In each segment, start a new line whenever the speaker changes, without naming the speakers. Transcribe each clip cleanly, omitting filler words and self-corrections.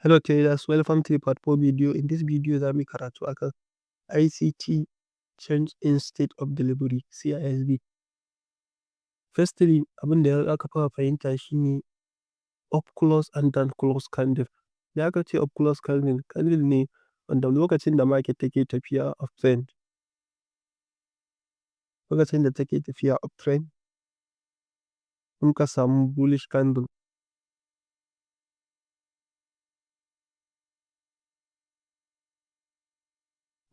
Hello traders, welcome to the part 4 video. In this video za mu yi karatu akan ICT Change in State of Delivery, CISD. Firstly, abin da za ka fara fahimta shi ne up close and down close candle. Idan aka ce up close candle, candle ne wanda lokacin da market take tafiya uptrend, lokacin da take tafiya uptrend, muka samu bullish candle.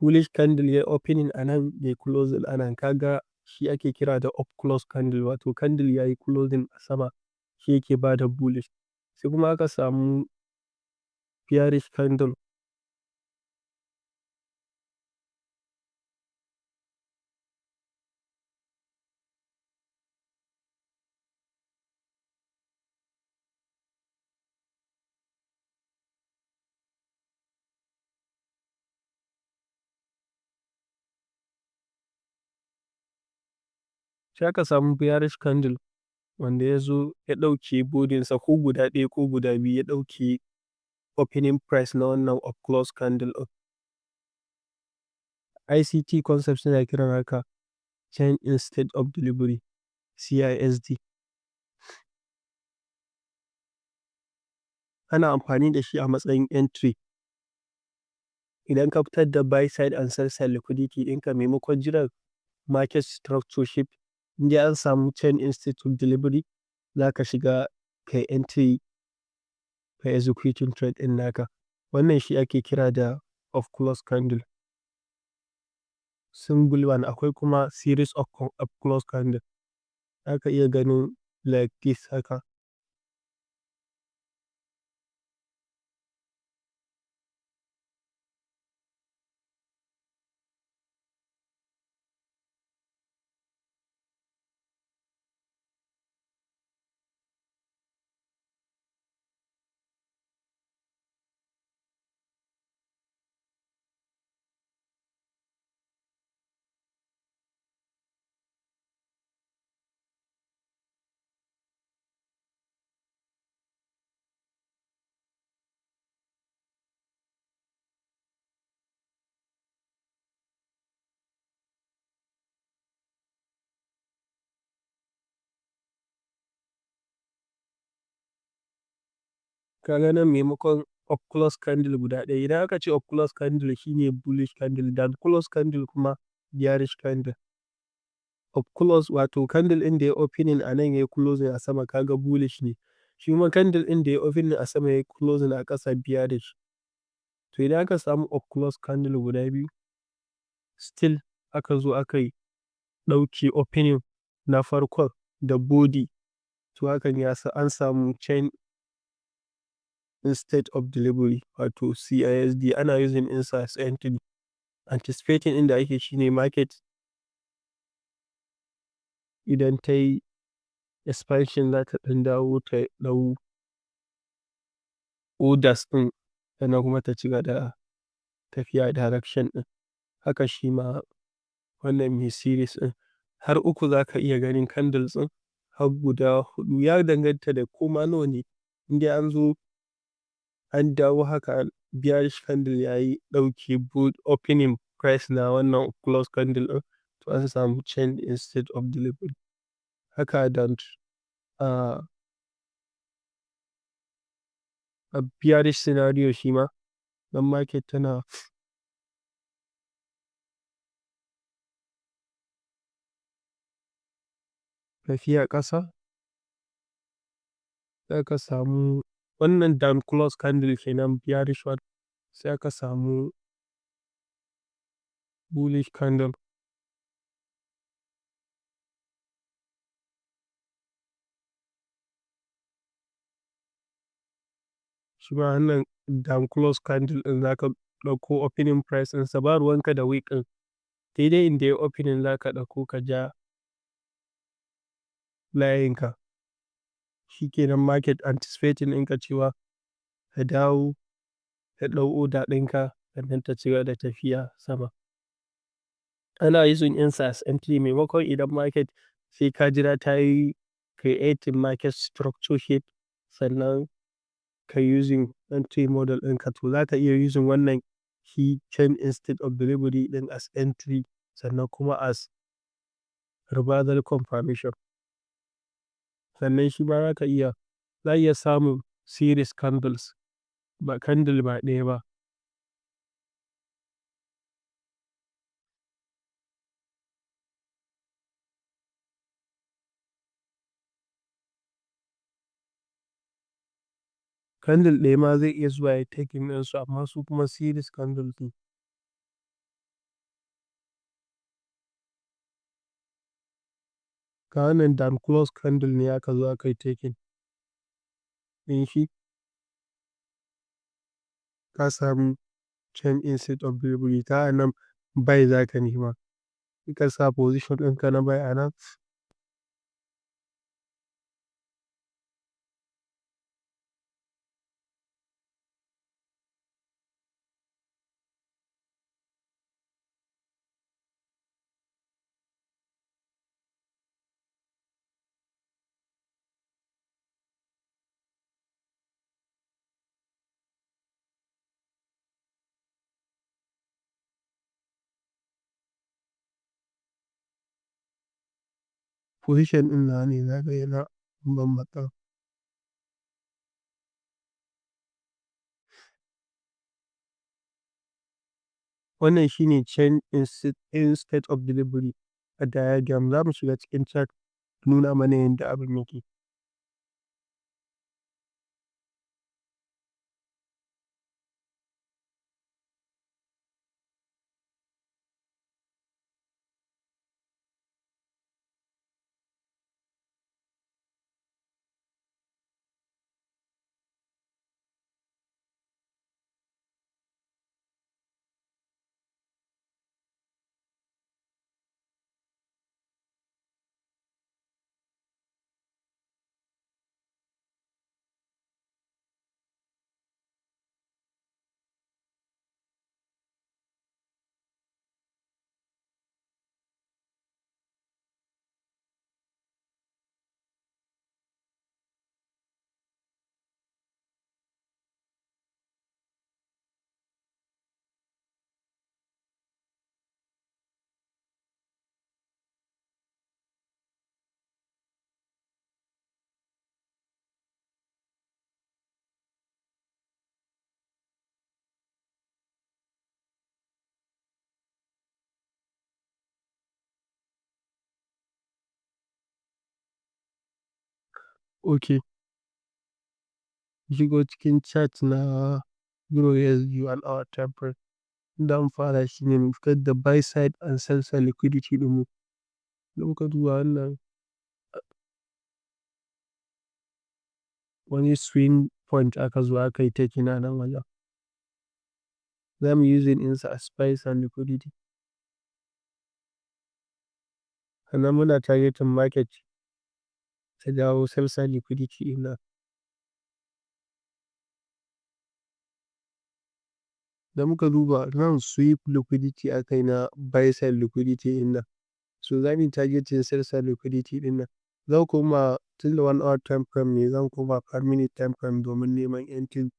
Bullish candle ya yi opening a nan, ya yi closing a nan, ka ga shi ake kira da up close candle, wato candle ya yi closing a sama, shi yake ba da bullish. Sai kuma aka samu bearish candle. Sai aka samu bearish candle wanda ya zo ya ɗauke bodinsa, ko guda ɗaya ko guda biyu, ya ɗauke opening price na wannan up close candle ɗin. ICT concept suna kiran haka change in state of delivery, CISD. Ana amfani da shi a matsayin entry. Idan ka fitar da buy side and sell side liquidity ɗinka, maimakon jiran market structure shift, in dai an samu change in state of delivery, za ka shiga kai entry, kai executing trade ɗin naka. Wannan shi ake kira da up close candle. Single one, akwai kuma series of up close candle. Za ka iya ganin like this haka. Ka ga nan, maimakon up close candle guda ɗaya. Idan aka ce up close candle shine bullish candle, down close candle kuma bearish candle. Up close, wato candle ɗin da ya opening a nan ya yi closing a sama, ka ga bullish ne. Shi kuma candle ɗin da ya opening a sama ya yi closing a ƙasa, bearish. To, idan aka samu up close candle guda biyu, still aka zo aka yi ɗauke opening na farkon da body, to hakan ya sa an samu change in state of delivery, wato CISD. Ana using ɗinsa as entry. Anticipating inda ake shine market idan ta yi expansion za ta ɗan dawo ta ɗau orders ɗin, sannan kuma ta cigaba da tafiya direction ɗin. Haka shi ma wannan mai series ɗin, har uku za ka iya ganin candles ɗin, har guda huɗu, ya danganta da koma nawa ne. In dai an zo an dawo haka, bearish candle ya yi ɗauke opening price na wannan close candle ɗin, to an samu change in state of delivery. Haka da a bearish scenario shi ma, dan market tana tafiya ƙasa, za ka samu wannan down close candle kenan, bearish one, sai aka samu bullish candle. Shi ma wannan down close candle ɗin, za ka ɗauko opening price ɗinsa, ba ruwanka da wick ɗin. Daidai inda yayi opening za ka ɗauko ka ja layinka. Shi kenan, market anticipating ɗinka cewa ka dawo ka ɗau order ɗinka, sannan ta cigaba da tafiya sama. Ana using ɗinsa as entry maimakon idan market sai ka jira ta yi creating market structure shift sannan Ka using entry model ɗinka, to za ka iya using wannan shi change in state of delivery ɗin as entry, sannan kuma as reversal confirmation. Sannan shi ma za a iya samun series candles, ba candle ba ɗaya ba. Candle ɗaya ma zai iya zuwa ya taking ɗinsu, amma su kuma series candles ne. Ga wannan down close candle ne aka zo aka yi taking ɗin shi. Ka samu change in state of delivery, ta nan buy za ka nema. Sai ka sa position ɗinka na buy a nan. Position ɗin nawa ne za ka yana ban matsala. Wannan shine change in state of delivery a diagram. Za mu shiga cikin chart, nuna mana yadda abin yake. Okay. Shigo cikin chart na Euro USD 1 hour time frame. Inda mu fara shine mu fitar da buy side and sell side liquidity ɗinmu. Da muka duba wannan, wani swing point aka zo aka yi taking a nan wajen. Za mu using ɗinsa as buy side liquidity. Sannan muna targeting market ta dawo sell side liquidity ɗin nan. Da muka duba nan, sweep liquidity aka yi na buy side liquidity ɗin nan. So za mu yi targeting sell side liquidity ɗin nan. Zan koma tun da 1 hour time frame ne, zan koma 5 minute time frame domin neman entry.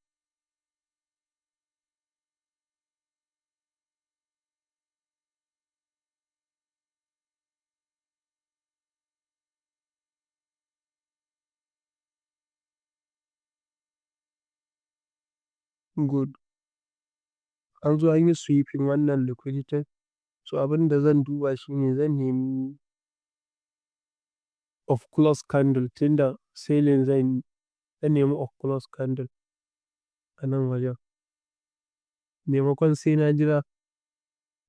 Good. An zo an yi sweeping wannan liquidity. So abin da zan duba shine zan nemi up close candle, tunda selling zan yi, zan nemi up close candle a nan wajen. Maimakon sai na jira,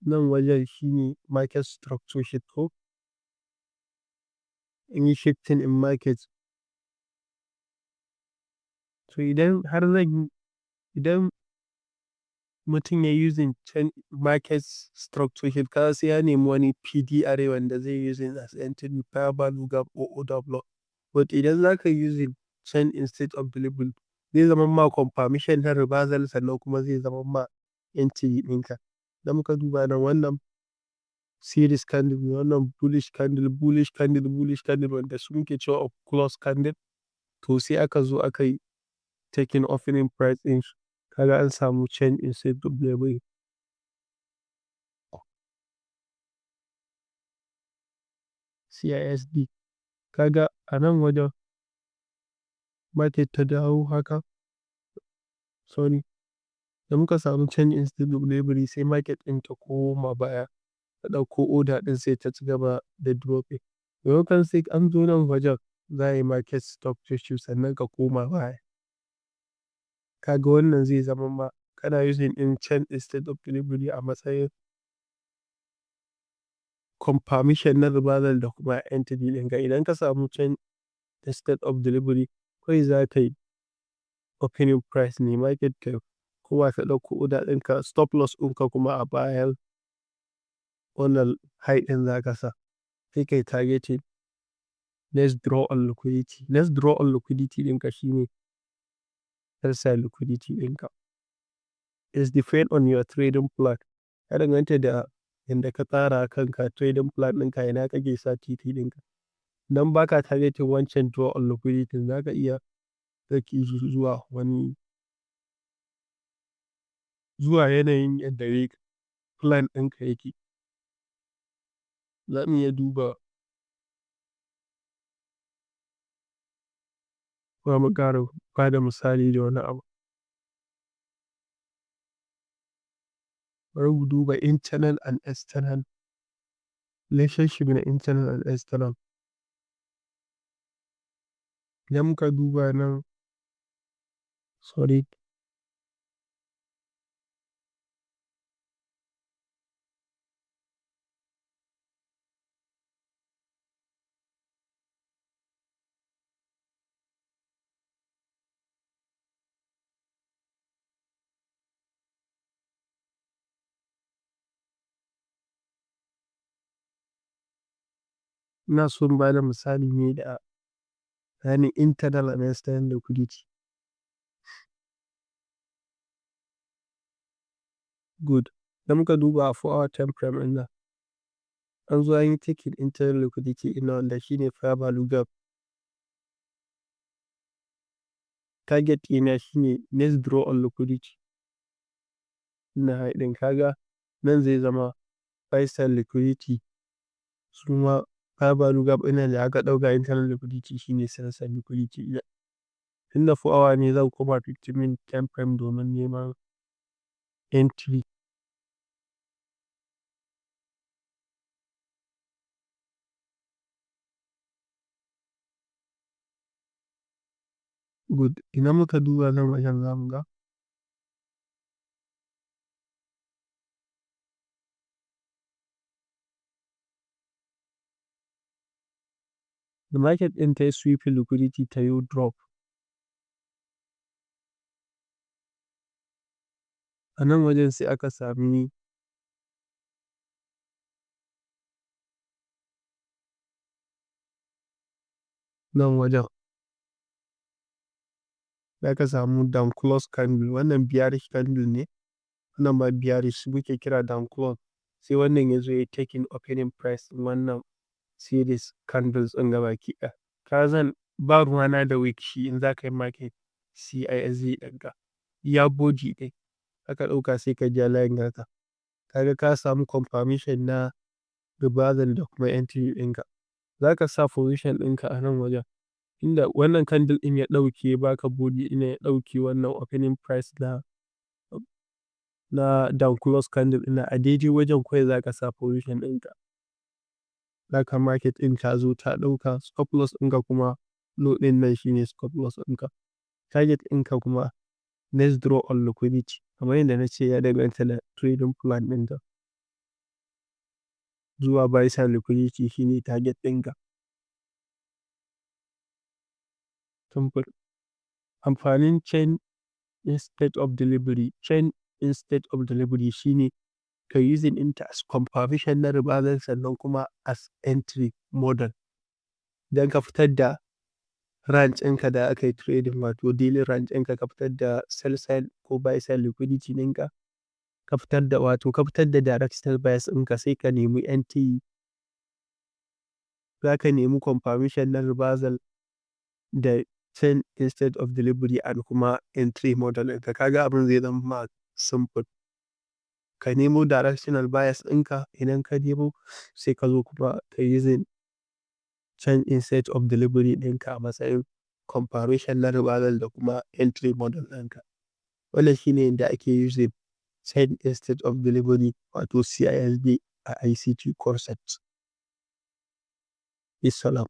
nan wajen shine market structure shift ko? In yi shifting in market. So idan har zan yi, idan mutum ya using change market structure shift, kaga sai ya nemi wani PD array wanda zai using as entry, fair value gap or order block. But idan za ka using change in state of delivery, zai zama ma confirmation na reversal, sannan kuma zai zama ma entry ɗinka. Da muka duba nan, wannan series candle, wannan bullish candle, bullish candle, bullish candle, wanda su muke cewa up close candle. To, sai aka zo aka yi Taking opening price ɗin shi, kaga an samu change in state of delivery. CISD, kaga a nan wajen market ta dawo haka, sorry, da muka samu change in state of delivery, sai market ɗin ta koma baya ta ɗauko order ɗin, sai ta ci gaba da dropping. Maimakon sai an zo nan wajen za a yi market structure shift sannan ka koma baya. Kaga wannan zai zama ma kana using ɗin change in state of delivery a matsayin confirmation na reversal da kuma entry ɗinka. Idan ka samu change in state of delivery, kawai za ka yi opening price ne, market ka koma ka ɗauko order ɗinka, stop loss ɗinka kuma a bayan wannan high ɗin za ka sa. Sai kai targeting next draw on liquidity. Next draw on liquidity ɗinka shine sell side liquidity ɗinka. Is depend on your trading plan. Ya danganta da yanda ka tsara kanka trading plan ɗinka, ina kake sa TP ɗinka. Idan ba ka targeting wancan draw on liquidity, za ka iya ɗauki shi zuwa wani, zuwa yanayin yadda dai plan ɗinka yake. Za mu iya duba, za mu ƙara bada misali da wani abu. Bari mu duba internal and external relationship na internal and external. Idan muka duba nan, sorry. Ina so in bada misali ne da bayanin internal and external liquidity. Good. Idan muka duba a 4 hour time frame ɗin nan, an zo an yi taking internal liquidity ɗin nan, wanda shine fair value gap. Target ɗina shine next draw on liquidity. Na high ɗin, kaga nan zai zama buy side liquidity. Suma fair value gap ɗin nan da aka ɗauka internal liquidity shine sell side liquidity ɗina. Tunda 4 hour ne, zan koma 15 minute time frame domin neman entry. Good. Idan muka duba nan wajen, za mu ga the market ɗin ta yi sweeping liquidity, ta yo drop. A nan wajen sai aka sami nan wajen. Sai aka samu down close candle. Wannan bearish candle ne. Wannan ma bearish muke kira down close. Sai wannan ya zo yayi taking opening price wannan series candles ɗin gabaki ɗaya. Ka zan ba ruwana da wick shi in za ka yi marking CISD ɗinka. Iya body ɗin aka ɗauka, sai ka ja line haka. Kaga ka samu confirmation na reversal da kuma entry ɗinka. Za ka sa position ɗinka a nan wajen. Inda wannan candle ɗin ya ɗauke baka body ɗin, ya ɗauke wannan opening price na down close candle ɗin, a daidai wajen kawai za ka sa position ɗinka. Zaka market ɗin ta zo ta ɗauka. Stop loss ɗinka kuma low ɗin nan shine stop loss ɗinka. Target ɗinka kuma next draw on liquidity. Kamar yadda na ce, ya danganta da trading plan ɗinka. Zuwa buy side liquidity shine target ɗinka. Simple. Amfanin change in state of delivery. Change in state of delivery shine ka using ɗinta as confirmation na reversal, sannan kuma as entry model. Idan ka fitar da range ɗinka da aka yi trading, wato daily range ɗinka, ka fitar da sell side ko buy side liquidity ɗinka, ka fitar da, wato ka fitar da directional bias ɗinka, sai ka nemi entry. Za ka nemi confirmation na reversal da Change in state of delivery and kuma entry model ɗinka. Ka ga abin zai zama ma simple. Ka nemo directional bias ɗinka, idan ka nemo, sai ka zo kuma ka using change in state of delivery ɗinka a matsayin comparison na reversal da kuma entry model ɗinka. Wannan shine yanda ake using change in state of delivery, wato CISD, a ICT concept. Bissalam.